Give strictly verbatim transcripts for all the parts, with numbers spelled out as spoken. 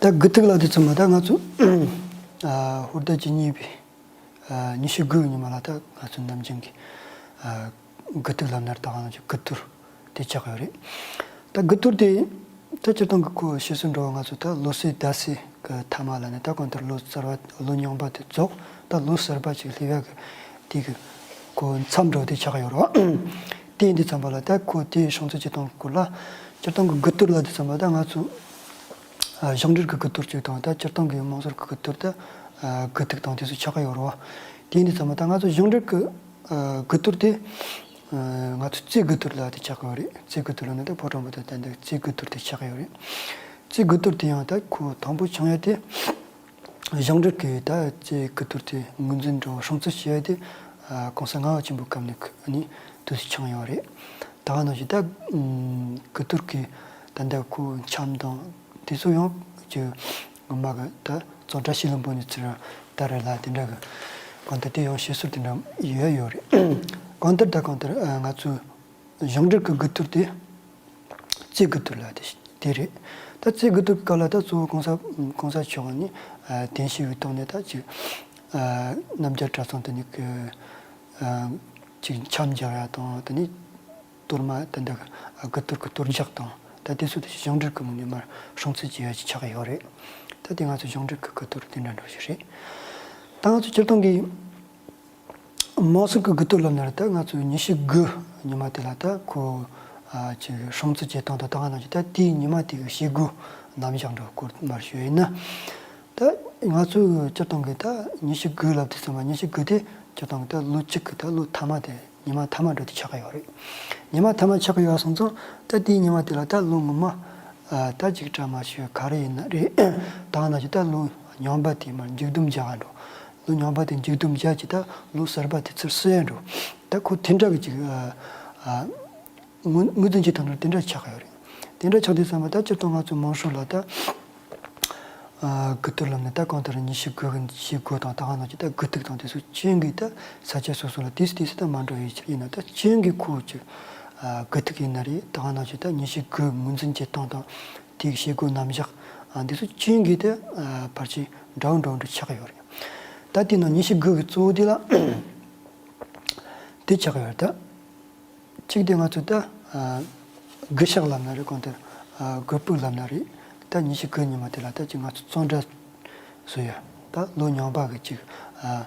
ད་དགུ་ཐིག་ལབ་དུས་ཙམ་པ་ད་ང་ཚོ་ཨ་ཧོར་ཟླ་བཅུ་གཉིས་པའི་ཨ་ཉི་ཤུ་དགུ་ཉི་མ་ལ་ད་ང་ཚོ་ནམ་རྒྱུན་གྱི་ཨ་དགུ་ཐིག་ལབ་ན་རེད། ད་ག་ནང་བཞིན་དགུ་གཏོར་དེ་ཆགས་ཡོད་རེད། ད་དགུ་གཏོར་དེ་ད་སྤྱིར་བཏང་གི་ཁོ་བཤད་སྲོལ་འདྲ་བོ་ང་ཚོ་ད་ལོ་གསར་ཟླ་གསར་གི་ཐ་མ་ལ་ནི་ད་གང་ལྟར་ལོ་གསར་བ་ལོ་རྙིང་པ་དེ་རྫོགས། ད་ལོ་གསར་པ་ཅིག་སླེབས་ཡག་གི་དེ་གི་ཁོ་མཚམས་འདྲ་བོ་དེ་ཆགས་ཡོད་རེད་བ། དེ་ཡིན་དུས་ཙམ་པ་ལ་ད་ཁོ་དེའི་སྲུང་བརྩི་བྱེད་སྟངས་སྐོར་ལ་སྤྱིར་བཏང་གི་དགུ་གཏོར་ལབ་དུས་ཙམ་པ་ད་ང་ཚོ་ཨ་གཞུང་འབྲེལ་གྱི་དགུ་གཏོར་གཅིག་དང་ད་སྤྱིར་བཏང་གི་དམངས་སྲོལ་གྱི་དགུ་གཏོར་ད་ཨ་དགུ་ཐིག་དང་དེ་ཚོ་ཆགས་ཀྱི་ཡོད་རེད་བ། དེ་ཡིན་དུས་ཙམ་པ་ད་ང་ཚོ་གཞུང་འབྲེལ་གྱི་ཨ་དགུ་གཏོར་དེ་ཨ་ང་ཚོ་རྩེ་དགུ་གཏོར་ལབ་དེ་ཆགས་ཀྱི་ཡོད་རེད། རྩེ་དགུ་གཏོར་ལབ་ན་ད་ཕོ་བྲང་པོ་དང་ད་འདི་རྩེ་དགུ་གཏོར་དེ་ཆགས་ཀྱི་ཡོད་རེད། རྩེ་དགུ་གཏོར་དེ་ཡང་ད་ཁོ་དང་པོ་བྱུང་ཡ་དེ་གཞུང་འབྲེལ་གྱི་ད་རྩེ་དགུ་གཏོར་དེ་ངོས་འཛིན་འདྲ་བོ་སྲུང་བརྩི་བྱས་ཏེ་ཨ་གོང་ས་ལྔ་པ་ཆེན་པོའི་སྐབས་ནས་ཁོ་ནི་དུས་སུ་བྱུང་ཡོད་རེད། ད་ག་ནང་བཞིན་ད་ཨམ་དགུ་གཏོར་གྱི་ད་ལྟ་ཁོ་འཆམ་དང་དེ་ཚོ་ཡང་ཅིག་ངོ་མ་གི་ད་བཙོན་གྲྭ་ཤི་ལམ་པོ་ནས་ཚུར་ད་རེ་ལ་དེ་འདྲ་གི་གང་ལྟར་དེ་ཡང་བཤད་སྲོལ་དེ་འདྲ་ཡོད་ཡོད་རེད། གང་ལྟར་ད་གང་ལྟར་ཨ་ང་ཚོའི་གཞུང་འབྲེལ་གྱི་དགུ་གཏོར་དེ་རྩེ་དགུ་གཏོར་ལབ་དེ་དེ་རེད། ད་རྩེ་དགུ་གཏོར་གྱི་སྐབས་ལ་ད་གཙོ་བོ་གོང་ས་གོང་ས་མཆོག་ནས་ཨ་གདན་ཞུས་ཀྱི་ཐོག་ནས་ད་ཅིག་ཨ་རྣམ་རྒྱལ་གྲྭ་ཚང་དེ་ནས་ཀྱི་ཨ་ཅིག་འཆམ་རྒྱག་ཡ་དང་དེ་ནས་གཏོར་མ་དེ་འདྲ་གི་དགུ་གཏོར་གི་གཏོར་རྒྱག་དང་ད་དེ་ཚོ་དེ་གཞུང་འབྲེལ་གི་ངོས་ནས་མར་སྲུང་བརྩི་བྱེད་ཡ་ཅིག་ཆགས་ཡོད་རེད། ད་དེ་ང་ཚོ་གཞུང་འབྲེལ་གི་དགུ་གཏོར་དེ་འདྲ་འདྲ་ཞིག་རེད། ད་ང་ཚོ་སྤྱིར་བཏང་གི་དམངས་སྲོལ་གི་དགུ་གཏོར་ལབ་ན་རེད། ད་ང་ཚོ་ཉི་ཤུ་དགུ་ཉི་མ་དེ་ལ་ད་ཁོ་ཨ་ཅིག་སྲུང་བརྩི་བྱེད་སྟངས་དང་ད་ག་ནང་བཞིན་ད་དེའི་ཉི་མ་དེ་གི་བྱེད་སྒོ་རྣམ་གཞག་འདྲ་སྐོར་མར་ཞུ་ཡིན་ན། ད་ང་ཚོའི་སྤྱིར་བཏང་གི་ད་ཉི་ཤུ་དགུ་ལབ་དུས་ཙམ་པ་ཉི་ཤུ་དགུ་དེ་སྤྱིར་བཏང་གི་ད་ལོ་གཅིག་གི་ད་ལོ་མཐའ་མ་དེ་ཉི་མ་མཐའ་མ་འདྲ་དེ་ཆགས་ཀྱི་ཡོད་རེད། ཉི་མ་མཐའ་མ་ཆགས་ཀྱི་ཡོད་སོང་ཙང་ད་དེའི་ཉི་མ་དེ་ལ་ད་ལོ་སྔོན་མ་ཨ་ད་ཅིག་གྲ་མ་ཞུ་ག་རེ་ཡིན་ན་རེད། ད་ག་ནང་བཞིན་ད་ལོ་རྙིང་པ་དེ་མར་མཇུག་སྡོམ་རྒྱག་ག་འགྲོ། ལོ་རྙིང་པ་དེ་མཇུག་སྡོམ་རྒྱག་ཅིག་ད་ལོ་གསར་པ་དེ་ཚུར་བསུ་ཡ་འགྲོ། ད་ཁོ་དེ་འདྲ་གི་ཅིག་ཨ་ཨ་ངོས་ངོས་འཛིན་བྱེད་སྟངས་འདྲ་དེ་འདྲ་ཆགས་ཀྱི་ཡོད་རེད། དེ་འདྲ་ཆགས་དུས་ཙམ་པ་ད་སྤྱིར་བཏང་ང་ཚོའི་དམངས་སྲོལ་ལ་ད་ཨ་དགུ་གཏོར་ལབ་ནས་ད་གང་ལྟར་ཉི་ཤུ་དགུ་གི་ཉི་ཤུ་དགུ་དང་ད་ག་ནང་བཞིན་ད་དགུ་ཐིག་དང་དེ་ཚོ་ཅུང་གི་ད་ས་ཆ་སོ་སོ་ལ་དུས་སུ་དུས་སུ་ད་མ་འདྲ་བའི་ཆ་ཡིན་ན་ད་ཅུང་གི་ཁོ་ཅིག་ཨ་དགུ་ཐིག་ཡིན་ན་རེད། ད་ག་ནང་བཞིན་ད་ཉི་ཤུ་དགུ་ངོས་འཛིན་བྱེད་སྟངས་དང་དེའི་བྱེད་སྒོ་རྣམ་གཞག་ཨ་འདི་ཚོ་ཅུང་གི་ད་ཨ་ཕལ་ཆེར་འདྲ་བོ་འདྲ་བོ་འདྲ་ཆགས་ཀྱི་ཡོད་རེད། ད་དེ་ནང་ཉི་ཤུ་དགུ་གི་གཙོ་བོ་དེ་ལ་དེ་ཆགས་ཀྱི་ཡོད་རེད་ད། གཅིག་དེ་ང་ཚོ་ད་ཨ་དགུ་ཞག་ལབ་ན་རེད། གང་ལྟར་ཨ་དགུ་པོ་ལབ་ན་རེད། ད་ཉི་ཤུ་དགུ་ཉི་མ་དེ་ལ་ད་ཅིག་ང་ཚོ་བཙོན་གྲྭ་བཟོ་ཡ་ད་ལོ་རྙིང་པ་གི་ཅིག་ཨ་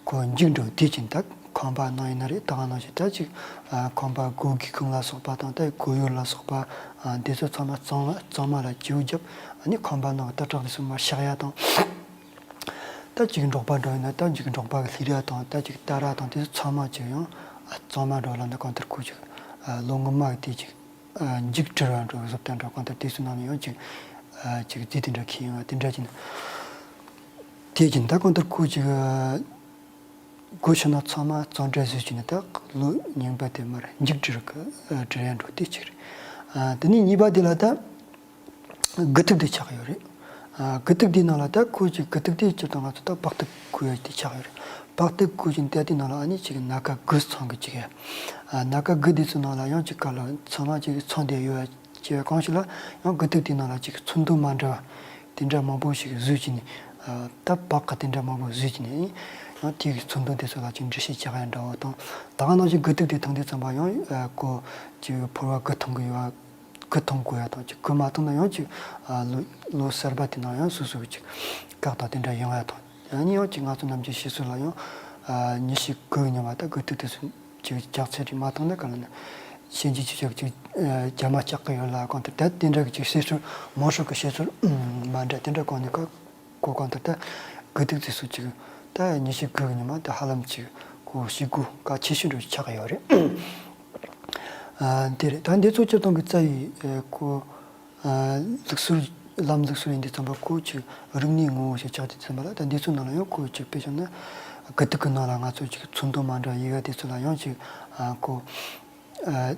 གོ་མཇུག་འགྲོ་དེ་ཅིག་ད་ཁང་པ་ནང་ཡིན་ན་རེད། ད་ག་ནང་བཞིན་ད་ཅིག་ཨ་ཁང་པ་སྒོ་སྒེའུ་ཁུང་ལ་སོགས་པ་དང་ད་སྒོ་ཡོལ་ལ་སོགས་པ་ཨ་དེ་ཚོ་ཚང་མ་གཙང་མ་གཙང་མ་ལ་བཅོས་བརྒྱབ། ཨ་ནི་ཁང་པ་ནང་ལྟར་སྲེག་དེ་ཚོ་མར་བཞག་ཡ་དང་། ད་ཅིག་འབྲོག་པ་འདྲ་ཡིན་ན་ད་ཅིག་འབྲོག་པ་གི་ལྷས་ར་དང་ད་ཅིག་རྟ་ར་དང་དེ་ཚོ་ཚང་མ་ཅིག་ཡང་ཨ་གཙང་མ་འདྲ་ལ་ནི་གང་ལྟར་ཁོ་ཅིག་ཨ་ལོ་སྔོན་མ་གི་དེ་ཅིག་ཨ་མཇུག་སྒྲིལ་བ་འདྲ་བཟོ་ལྟ་འདྲ་གང་ལྟར་དེ་ཚོ་ནང་ནས་ཡང་ཅིག་ཨ་ཅིག་རྫས་དེ་འདྲ་ཁྱེར་ཡོང་བ་དེ་འདྲ་ཅིག་ནི་དེ་ཅིག་ད་གང་ལྟར་ཁོ་ཅིག་ཨ་སྒོ་ཕྱེ་ན་ཚང་མ་བཙོན་གྲྭ་བཟོས་ཅིག་ནི་ད་ལོ་རྙིང་པ་དེ་མར་མཇུག་སྒྲིལ་གི་ཨ་སྒྲིལ་ཡ་འདྲ་དེ་ཅིག་རེད། ཨ་དེ་ནས་གཉིས་པ་དེ་ལ་ད། དགུ་ཐིག་དེ་ཆགས་ཡོད་རེད། ཨ་དགུ་ཐིག་དེའི་ནང་ལ་ད་ཁོ་ཅིག་དགུ་ཐིག་དེ་སྤྱིར་བཏང་ང་ཚོ་ད་སྦག་ཐིག་བརྐོ་ཡ་དེ་ཆགས་ཡོད་རེད། སྦག་ཐིག་བརྐོ་བཞིན་དེ་དེའི་ནང་ལ་ཨ་ནི་ཅིག་སྣ་ཁ་དགུ་ཚང་གི་ཅིག་ཡ། ཨ་སྣ་ཁ་དགུ་དེ་ཚོའི་ནང་ལ་ཡང་ཅིག་ག་ལ་ཚང་མ་ཅིག་ཚང་བསྡད་ཡོད་ཡ་ཅིག་གང་ཞིག་ལ་ཡང་དགུ་ཐིག་དེའི་ནང་ལ་ཅིག་ཚོན་མདོག་མ་འདྲ་བ་དེ་འདྲ་མང་པོ་ཞིག་བཟོས་ཀྱི་ནི། ཨ་ད་སྦག་ག་དེ་འདྲ་མང་པོ་བཟོས་ཀྱི་ནི་ཡང་དེའི་ཚོན་མདོག་དེ་ཚོ་ལ་ཅིག་འགྲེལ་བཤད་རྒྱག་ཡ་འདྲ་བོ་དང་ད་ག་ནང་བཞིན་དགུ་ཐིག་དེ་མཐོང་དུས་ཙམ་པ་ཡང་ཨ་ཁོ་ཅིག་ཕོར་བ་དགུ་མཐོང་གི་ཡོད་ཡ། གི་མཐོང་དགོས་ཡ་དང་ཅིག་གི་མ་མཐོང་ན་ཡང་ཅིག་ཨ་ལོ་ལོ་གསར་པ་དེ་ནང་ཡང་སོ་སོ་གི་ཅིག་བཀག་དང་དེ་འདྲ་ཡོང་ཡ་དང་ཡང་ནི་ཡང་ཅིག་ང་ཚོ་ནམ་རྒྱུན་བཤད་སྲོལ་ལ་ཡང་ཨ་ཉི་ཤུ་དགུ་ཉི་མ་ད་དགུ་ཐིག་དེ་ཚོ་ཅིག་རྒྱག་ཚད་ཅིག་མ་མཐོང་ན་ག་ལ་ན་ཤན་ཅིག་ཅིག་ཅིག་ཅིག་ཨ་རྒྱ་མ་བཅག་གི་ཡོད་ལ་གང་ལྟར་ད་དེ་འདྲ་གི་ཅིག་བཤད་སྲོལ་མང་ཤོས་གི་བཤད་སྲོལ་མ་འདྲ་དེ་འདྲ་གང་ནས་ག་གོ་གང་ལྟར་ད་དགུ་ཐིག་དེ་ཚོ་ཅིག་ད་ཉི་ཤུ་དགུ་གི་ཉི་མ་ད་ཧ་ལམ་ཅིག་གོ་ཤི་དགུ་ག་ཆེ་ཤོས་འགྲོ་ཆགས་ཡོད་རེད། ཨ་དེ་རེད། ད་འདི་ཚོ་སྤྱིར་བཏང་གི་རྩ་བའི་ཨ་གོ་ཨ་ལུགས་སྲོལ་ལམ་ལུགས་སྲོལ་ཡིན་དུས་ཙམ་པ་གོ་ཅིག་རིག་གནས་ངོ་བོ་ཞིག་ཆགས་དུས་ཙམ་པ་ལ་ད་འདི་ཚོ་ནང་ལ་ཡང་གོ་ཅིག་དཔེ་བཞག་ན་དགུ་ཐིག་གི་ནང་ལ་ང་ཚོ་ཅིག་ཚོན་མདོག་མ་འདྲ་ཡི་གེ་དེ་ཚོ་ལ་ཡང་ཅིག་ཨ་གོ་ཨ།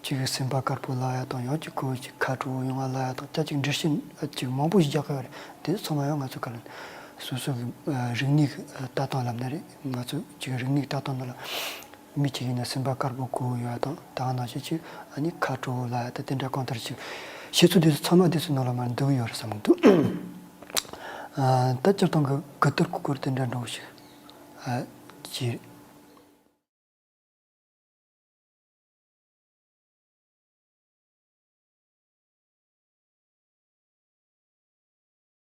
གཅིག་སེམས་པ་དཀར་པོ་ལབ་ཡ་དང་ཡང་གཅིག་ཁོ་གཅིག་ཁ་དྲོ་བོ་ཡོང་བ་ལབ་ཡ་དང་ད་གཅིག་འགྲེལ་བཤད་གཅིག་མང་པོ་ཞིག་རྒྱག་གི་ཡོད་རེད། དེ་ཚང་མ་ཡང་ང་ཚོ་ག་ལ་སོ་སོ་གི་རིག་གནས་ཀྱི་ལྟ་སྟངས་ལབ་ན་རེད། ང་ཚོ་གཅིག་རིག་གནས་ཀྱི་ལྟ་སྟངས་ནང་ལ་མི་གཅིག་ཡིན་ན་སེམས་པ་དཀར་པོ་གོ་ཡོད་ཡ་དང་ད་ག་ནང་བཞིན་གཅིག་ཨ་ནི་ཁ་དྲོ་བོ་ལབ་ཡ་ད་དེ་འདྲ་གང་ལྟར་གཅིག་ བཤད་ཚུལ་དེ་ཚོ་ཚང་མ་དེ་ཚོའི་ནང་ལ་མར་འདུ་གི་ཡོད་རེད་བསམ་གི་འདུག་ཨ། ད་སྤྱིར་བཏང་གི་གུ་དར་གུ་གུར་དེ་འདྲ་འདྲ་བོ་ཞིག་ཨ། གྱིས།